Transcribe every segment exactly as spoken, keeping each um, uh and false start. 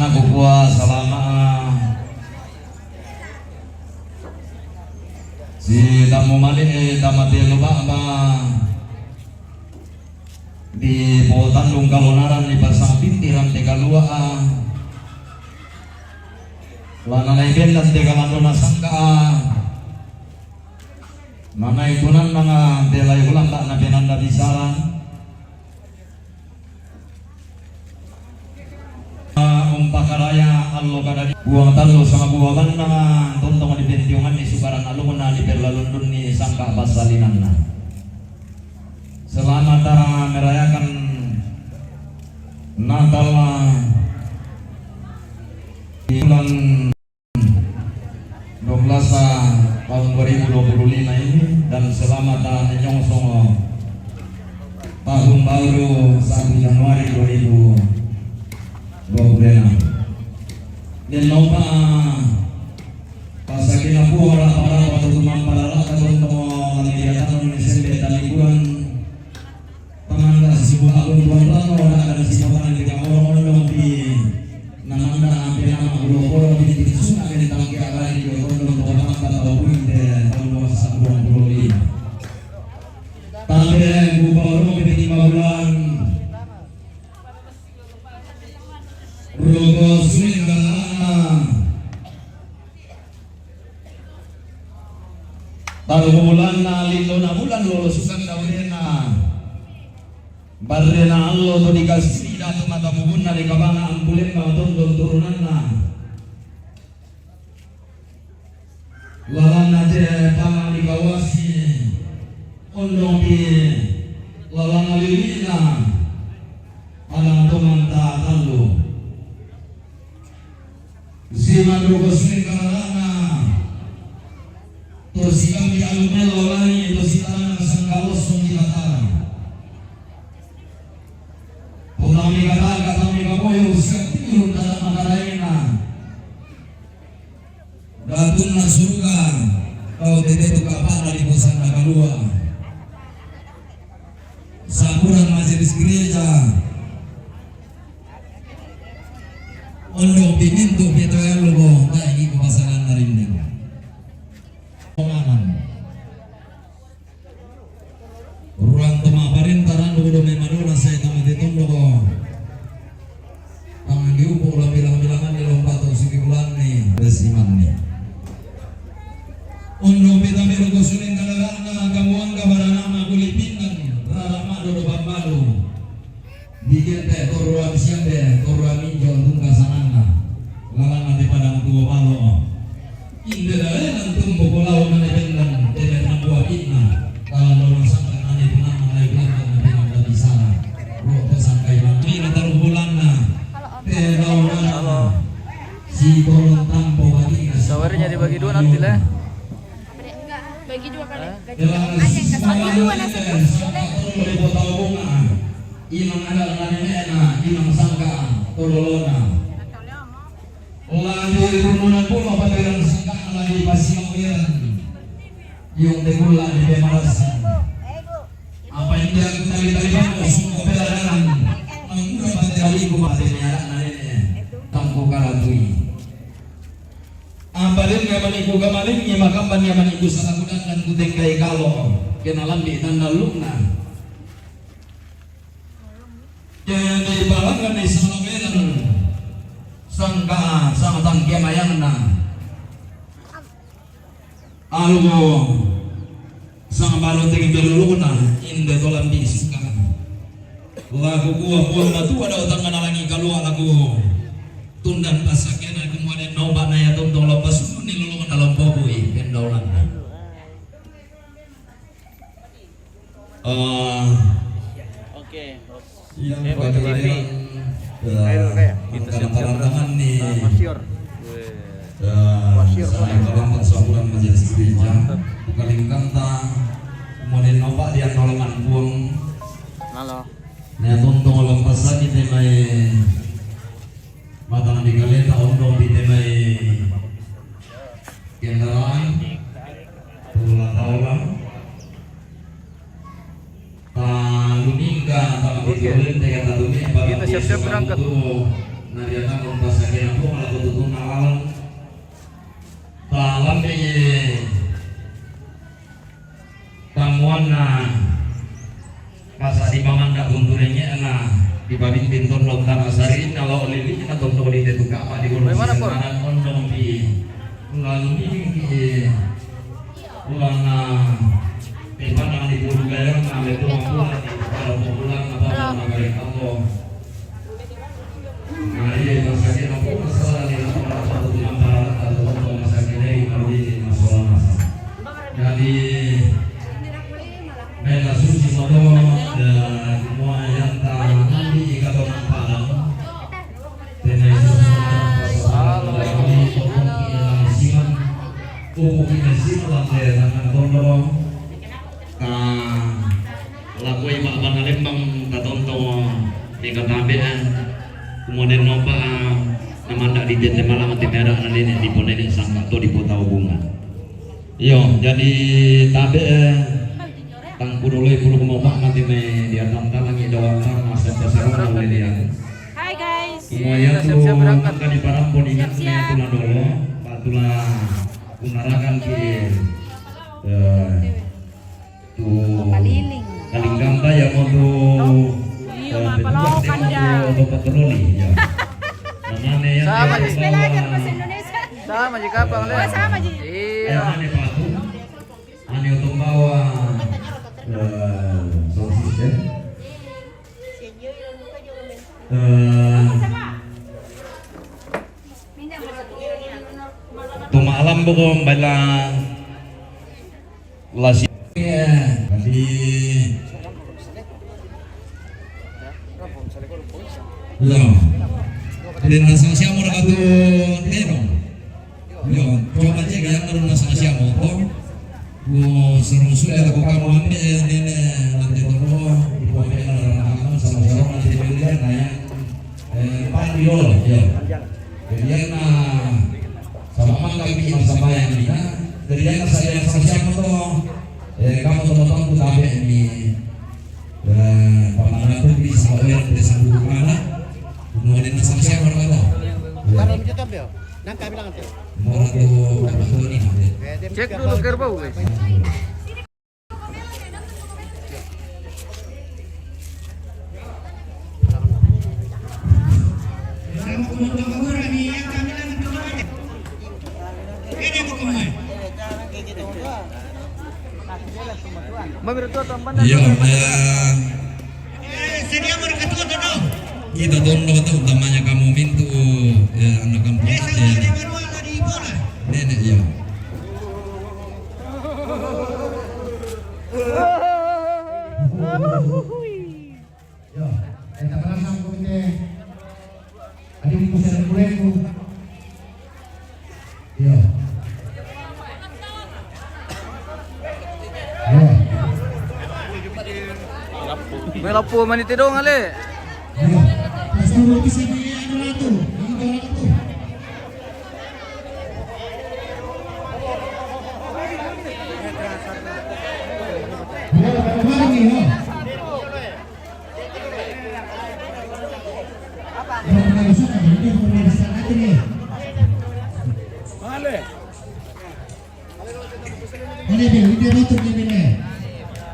Kukua salama. Si tamu mali'e, eh, tama telu ba'ba. Di potandung kalonaran di pasang pintiran te kalua, ah. Lana nai bendan te kalandona sangka, ah. Manai tunannanga te lai ulanda na penanda bisara. Ah, umpakaraya allo kada di buang tallu sama buah bannanga tontong di pentionganni sukaran alungna di perlalundunni sangka passalinanna. Selamat, ah, merayakan Natal, ah, di bulan dua belas tahun dua ribu dua puluh lima ini, dan selamat, ah, menyongsong tahun baru satu Januari dua ribu dua puluh enam. Nenopa pasakina puara para patutuman para raka tonto lagi datang ni sembe talibuan. Pamanda sisibu agung tuan rano, ada ada sisibu tangan di kamar, ondong di namanda ampe nama ulo polo di titik sungai, di tangki arah di kondo, untuk pamanda tau pun de tahun dua ribu dua puluh lima. Tambe buka orang di lima bulan. Rogo suling galana. Talu bulanna lindona bulan lolo sukan daurena. Barrena allo to dikasih datu mata mubunna di kabana ampulemma tondon turunanna. Lalana te pama dikawasi ondong pi lalana lilina. Pada tomanta tallu. Simandu kosui kalalana. Tosi kami alu melo lani, tosi tanah sangkaloso di Batara. Potami kata, katami kamoyo, siap tiru dalam makaraina. Datunna suruga, kau tete tu kapala di kosanna kalua. Sapuran majelis gereja. Ondong pimintu pito yang lugo, tak ini pemasangan narinding. Pemanan. Ruang toma parenta randu do me madona sai tama titondo ko. Panganggi upo ula bilang-bilangan ni lomba to siki bulan ni resiman ni. Ondong pita mero ko suling kadarana kamuang kabarana ma kuli pinang rara mado do pambalu. Bikin te toruan siang de toruan injo tungka sananna. Lalana te padang tua balo. Inde daenan tumbo ko lao mane bendan, tebe tambua pitna. Kalau lo nasangka nani punanna lai belakang na pinang dan di sana. Ro pesangkai mangkina taruh bulanna. Te lao nana. Si tolong tampo batina. Sawernya dibagi dua nanti, Le. Bagi dua kali. Bagi dua. Ada yang kata dua nasi. Inang ada nani nena, inang sangka, tololona. Lagi rununan pula pameran sangka lagi pasiang uyan. Yung tegulla di pemarasi. Apa india kutali-tali bangko sungko pela dalam. Mangura pati aliku mati mearak nalene. Tangko karatui. Apa den ngamani ku gamaling, ngamani ku salakudan dan kutengkai kalo. Kenalan di tanda lukna. Jadi palangan di Salawena. Sangka, sangka tangke mayangna. Alugo, sangka balo tengke lulukna, inde tolan di singka. Laku kua pun matua dau tangga nalangi kalua laku. Tundan pasakena kumua den noba na ya tontong lau pasunu ni lulukna lau pobui pendaulanna. Eh, Oke. Yang eh, bagi dia, eh, kita siap-siap tantangan nih. Nah, Mas Yor. Weh. Eh, Mas Yor, saya Mas Yor. Terlambat sebulan menjadi gereja. Mantap. Bukan lingkanta, kemudian nampak dia nolongan buang. Halo. Nah, tuntung lepas lagi dia main. Matang di kaleta ondong di temai kendaraan. Tula taulang. Taluningga, taluningga, kita siap-siap berangkat. Nariatang unta sakena Puang lako tutuna laleng. Talambe tamuanna pasa di pamanda untu renge'na di pabimbing tondok tana sarinna lao lili'na tondok di tetu kapa di gulu. Bagaimana, Pur? Sekarang ondong di lalu minggi ulana di pandang di bulu gayana letu mampuan di para pulang apa nama dari Allah. Nah, iya, masakit apa masalah di lapangan apa tuh yang parah atau apa masakit dari kalau ini masalah masa. Jadi, bela suci modo dan semua yang tak nanti kata orang Padang. Tena Yesus masalah dari potong di dalam siman. Upu kita siman dan tangan tondong. Ka lakoi ma'bana lembang tatonto mega tabe'an. Kemudian nopa namanda di tete malang tete ada na nene di ponene sangka to di pota hubungan. Iyo, jadi tabe tang pudoloi pulu kumopa mati me di atam talangi doang tang masa pasarana lelian. Hai, guys. Kemudian tu siap-siap berangkat. Angka di parampo di ingat me tula dolo, patula unarakan ki. Eh, Tu Kaliling. Kalinggamba ya mau tu. Iya, eh, mapa betugas lokan dia mau tu patroli ya. Namanya ya. Sama dia ji. Belajar bahasa Indonesia. Sama ji kapang dia. Oh, sama ji. Iya. Mana patu? Mana untuk bawa? Eh, sound system. Eh, tu malam buku bala Lasi. Iya, tadi. Lo. Rinna sangsiamo raka tu tero. Yo, coba cek ya, rinna sangsiamo to. Ku seru sudah aku kamu ambil nene lantai toro, ku ambil rana kamu sama-sama nanti belian na ya. Eh, pan yo, yo. Jadi na sama mangga bikin sama yang ini. Jadi na saya sama-sama to. Eh, kamu teman-teman ku tabe ni. Eh, pamana tu bisa orang desa buku mana? Kemudian sama-sama orang to. Kalau itu tabe, nang kami lang tu. Mau tu betul ni. Cek dulu kerbau, guys. Iya, eh, kita tondo tu utamanya kamu mintu, ya, anak kampung. Nenek, ya. Yo, eta pernah sangkut ke. Adi di pusat kuleku. Yo. Yo. Bela pu mani tedong ale. Yo. Pas dulu bisa di anu ratu. Ini orang ratu. Yo, kemarin nih, yo. Ini dia, ini dia betul ini nih.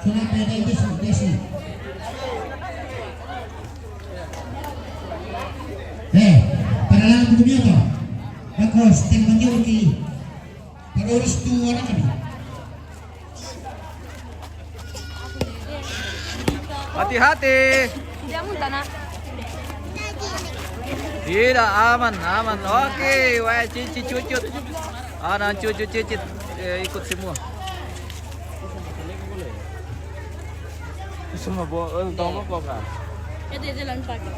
Sunat ada itu sih, dia sih. Eh, pada lalu dunia toh. Bagus, tim menjadi. Terus tu orang ni. Hati-hati. Tidak muntah, nak. Tidak, aman, aman. Oke, wah, cici cucut. Anak cucu cicit, eh, ikut semua. Semua bawa, eh, tahu apa kah? Itu jalan pagi.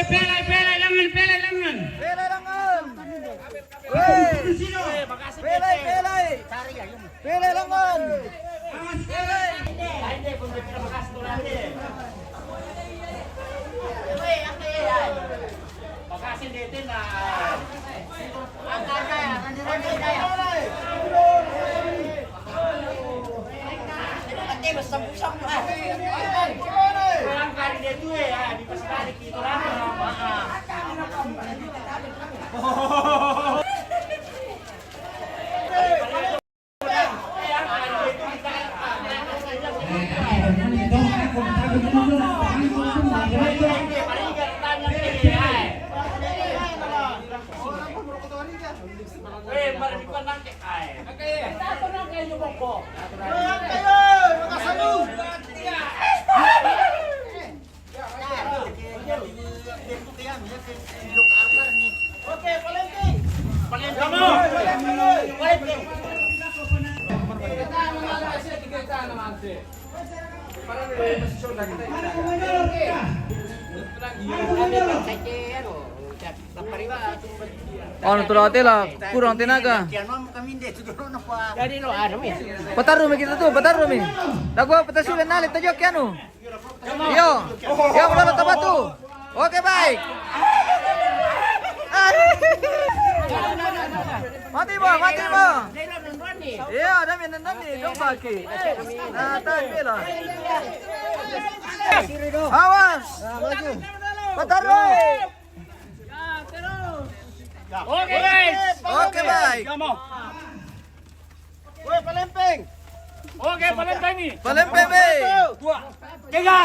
Pelai, pelai, langan, pelai, langan. Pelai, langan. Weh. Pelai, pelai. Pelai, langan. Pelai. Anu, tu la tela kurang tenaga. Pataru mi kita tu, pataru mi. Dago patasu le nale tajo kianu. Iyo. Iyo, berapa tambah tu? Oke, baik. Mati ba, mati ba. Iyo, ada mi nani, domba ki. Nah, tahan bela. Awas. Pataru. Oke, guys. Oke, baik. Weh, palempeng. Oke, palempeng ni. Palempeng, be. Dua. Tiga.